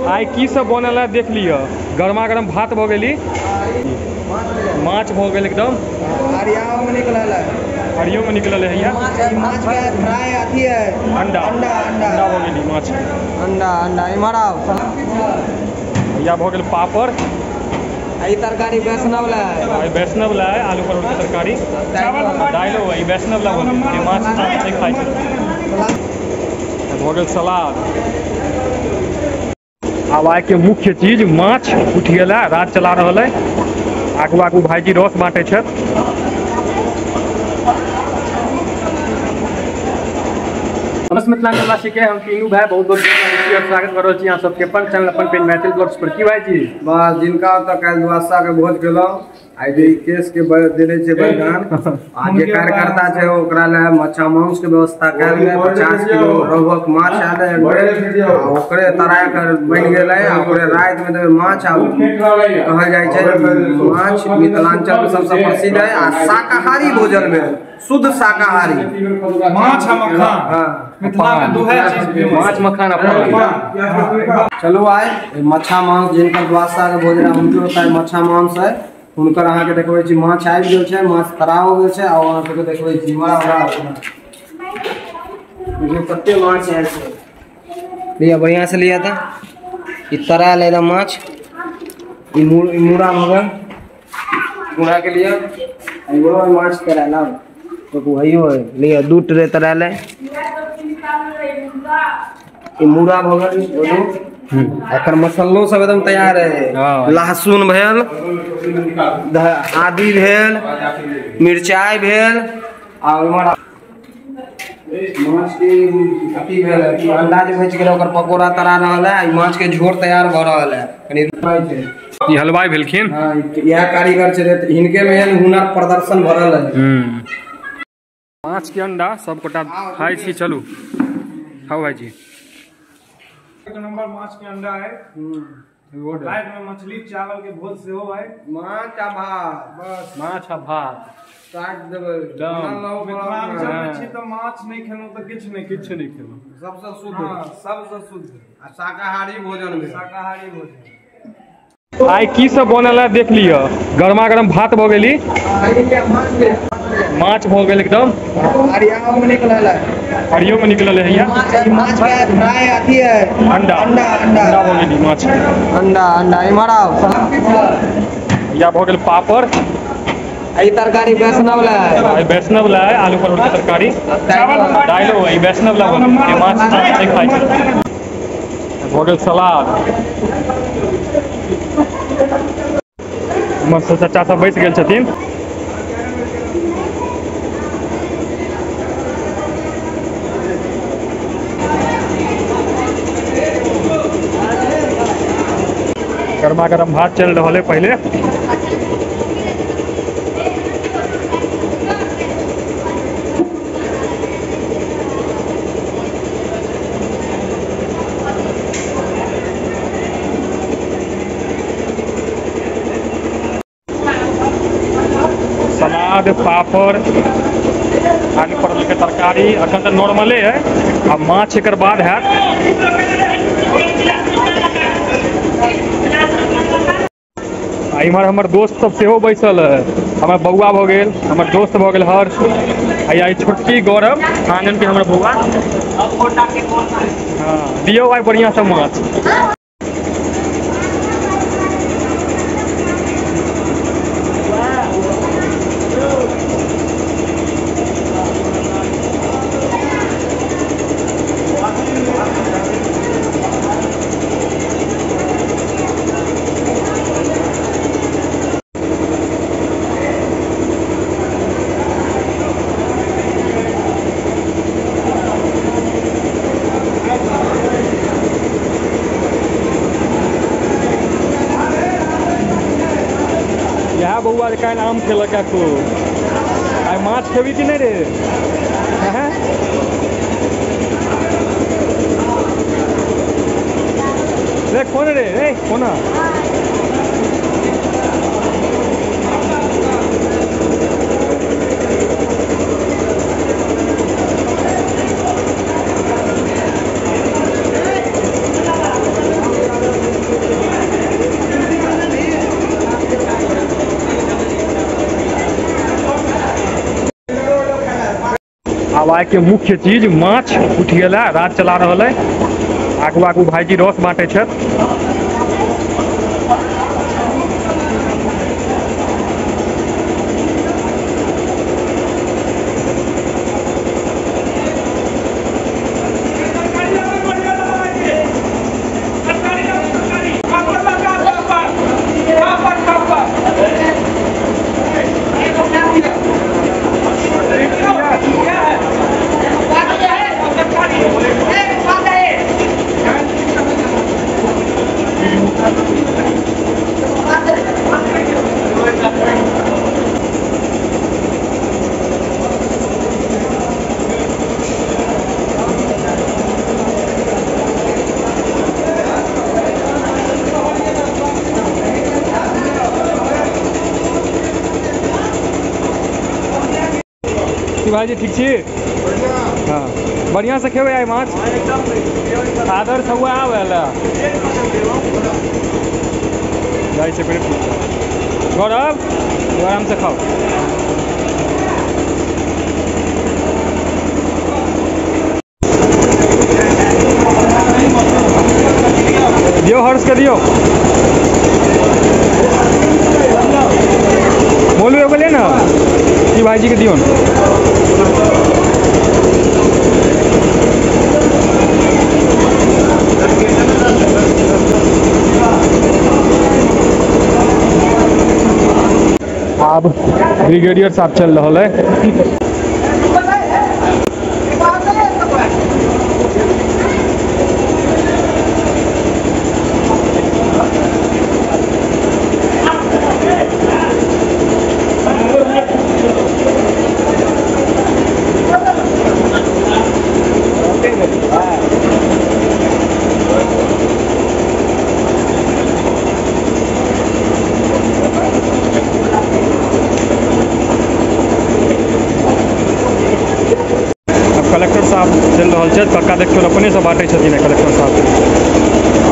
आइ की सब बनल है देख लिअ। गरमा गरम भात भऽ गेली, माछ भऽ गेल एकदम अरियाओ में निकलल है, अरियो में निकलल है। माछ के फ्राई अथी है, अंडा अंडा अंडा अंडा भऽ गेली, माछ अंडा अंडा। इम्हर आउ भैया, भऽ गेल पापड़। ई तरकारी वैष्णव ला है, ई वैष्णव ला है, आलू परवल के तरकारी, चावल दाइलो है, ई वैष्णव ला भऽ गेल, माछ नहि खाइ छै। भऽ गेल सलाद। आब आइ के मुख्य चीज माछ उठि गेल है, रात चला रहल है। आगू आगू भाईजी रस बांटे छथि। नमस्ते मिथिलांचल वासी के, हम तीनू भाई बहुत बहुत स्वागत कर रहल छी अहाँ सबके अपन चैनल अपन पेज मैथिल ब्लॉग्स पर। की भाईजी बस जिनका ओतऽ काल्हि दुआसा के भोज केलहुँ, आइ जे केस के देने छै बलिदान, आ जे कार्यकर्ता छै ओकरा लए मच्छा मांस के व्यवस्था कयल गेल। 50 किलो रोहक माछ आयल है, ओकरे तराय कर बनि गेलै, आ ओकरे राति में देबै माछ। आ कहल जाइ छै माछ मिथिलांचल में सबसँ प्रसिद्ध है, आ शाकाहारी भोजन में शुद्ध शाकाहारी माछ आ मखान। हाँ, मिथिला में दुहे चीज, माछ मखान। चलू आइ मच्छा मांस जिनकर द्वादशा के भोजन हुनकर ओतऽ मच्छा मांस है, हुनकर अहाँके देखबै छी। माछ आबि गेल छै, माछ तराओ गेल छै, आ अहाँ सबके देखबै छी। देखियौ कते माछ आयल छै, लिअ बढ़िआँ से लिअ। तऽ ई तरायल एकदम माछ, ई मूड़ा भऽ गेल, मूड़ा के लिअ। इहो माछ तरायल, आब देखू हइयो है, लिअ 2 ट्रे तरायल है। ई मूड़ा भऽ गेल बोलू। एकर मसालो सब एकदम तैयार है, लहसुन भेल, आदि भेल, मिरचाई भेल, आ इम्हर माछ के अथी भेल, अंडा जे बचि गेल ओकर पकौड़ा तरा रहल है, माछ के झोर तैयार भऽ रहल है। कनि ई हलवाई भेलखिन। हाँ, इएह कारीगर छै, हिनके में हुनर प्रदर्शन भरल है। माछ के अंडा सब गोटा खाइ छी। चलू खाउ भाईजी। एक नंबर माछ के अंडा है, रात में मछली चावल के भोज सेहो है, माछ आ भात, बस माछ आ भात काट देबै। मिथिलांचल में छी तऽ माछ नहि खेलहुँ तऽ किछु नहि, किछु नहि खेलहुँ। सबसँ शुद्ध, सबसँ शुद्ध आ शाकाहारी भोजन में, शाकाहारी भोजन। आइ की सब बनल है देख लिअ। गरमा गरम भात भऽ गेली, माछ भऽ गेल एकदम अरियाओ में निकलल है, अरियो में निकलल है। माछ के फ्राई अथी है, अंडा अंडा अंडा अंडा भऽ गेली, माछ अंडा अंडा। इम्हर आउ भैया, भऽ गेल पापड़। ई तरकारी वैष्णव ला है, ई वैष्णव ला है, आलू परवल के तरकारी, चावल दाइलो है, ई वैष्णव ला भऽ गेल, माछ नहि खाइ छै। भऽ गेल सलाद। हमर सब चाचा सब बैस गेल छथिन। गरमा गरम भात चल रहा है पहले। सलाद, पापड़, आलू परवल के तरकारी अखन तऽ नॉर्मले है, आ माछ एकर बाद हैत। आ इम्हर हमर दोस्त सब सेहो बैसल है, हमर बौआ भऽ गेल, हमर दोस्त भऽ गेल हर्ष, आ ई छोटकी गौरव आंगन के हमर बौआ। हाँ दियौ आइ बढ़िआँ से माछ। बौआ काल्हि आम खेलक खूब, आइ माछ खेबी कि नहि रे? रे कोन रे, रे कोना? आब आइ के मुख्य चीज माछ उठि गेल है, रात चला रहल है। आगू आगू भाईजी रस बांटे छथि। भाईजी ठीक छी? हाँ, बढ़िया से खेबै आइ माछ। आदर्श हुआ आबै ला जाइ छै पेट। गौरव आराम से खाओ। दियो हर्ष के दियो, बोलू एगो ले ना ई भाईजी के दियो। आब ब्रिगेडियर साहब चल रहा है। कलेक्टर साहब चल रहा है, कक्का देखियौ अपने से बांटे छथिन कलेक्टर साहब।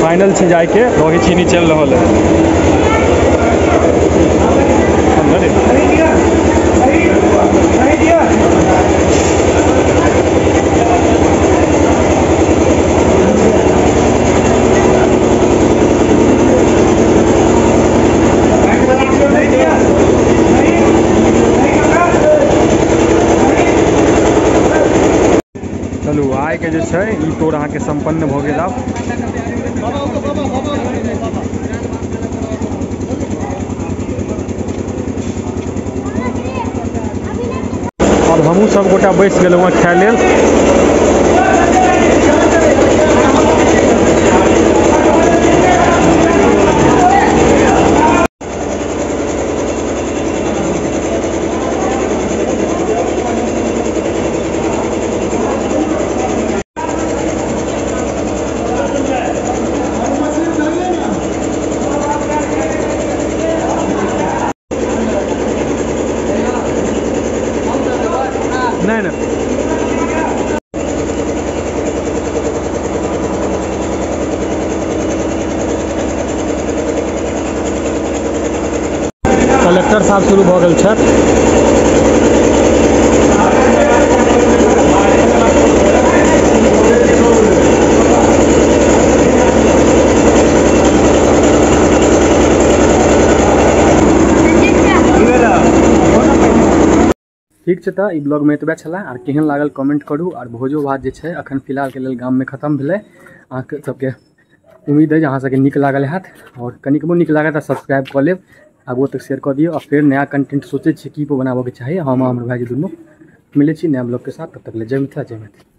फाइनल छै जाके दही चीनी चल रहा है। चलू आइ के जे छै ई तोड़ अहाँके सम्पन्न भऽ गेल। आब अब हमहूँ सब गोटा बैस गेलहुँ हँ खाय लेल। नहीं नहीं कलेक्टर साहब शुरू भऽ गेल छथि। ठीक छै, तऽ ई ब्लॉगमे एतबे छलै। आर केहन लागल कमेंट करू। आर भोजो भात जे छै अखन फिलहालके लेल गाममे खत्म भेलै। अहाँके सबके उम्मीद है जे अहाँ सबके नीक लागल हैत, और कनिकबो नीक लागत तऽ सब्सक्राइब कऽ लेब, आगुओ तक शेयर कऽ दियौ। आ फेर नया कंटेंट सोचै छियै की बनाबऽके चाही। हम हमर भाईजी दुनू मिलै छी नया ब्लॉगके साथ। तब तक ले जय मिथिला, जय मैथिली।